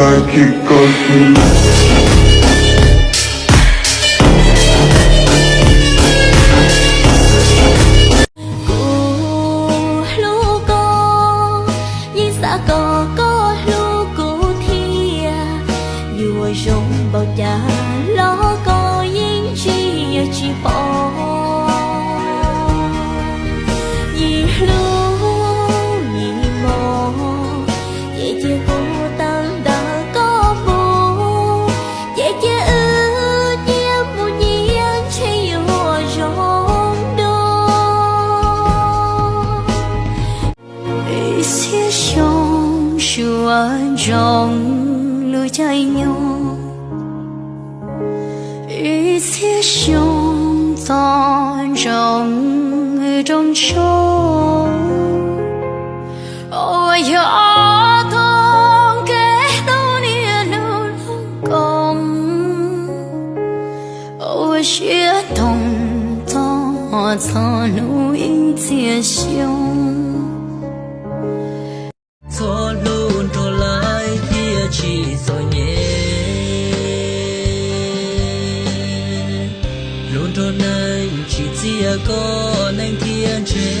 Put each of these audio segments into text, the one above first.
Kuv hlub koj, yeej xav kom koj hlub kuv thiab. Yuav zoo npaum cas los koj yeej tsis, yeej tsis pom. Yim hlub yim mos, ces cia kuv tawm ntawm koj mus, ces cia wb nyias mus nyias ntshe yuav zoo dua. Ib txhiab xyoo suav ntsoov lub caij nyoog, ib txhiab xyoo txog ntsoov rooj ntsuag, uas yog ob tog kev tau niaj hnub lub koom, ua siab toog txog txog hnub ib txhiab xyoo. Txhob hlub nrog lawv thiaj tsis txom nyem, hlub nrog neeg tsis txiaj koj neeg thiaj ntshe.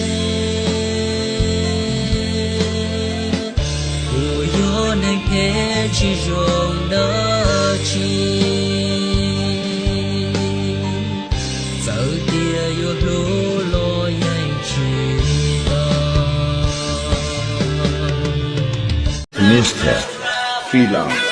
Kuv yog neeg phem tsis zoo dab tsi, txawm tias yuav hlub los yeej tsis tau. Mister Filan.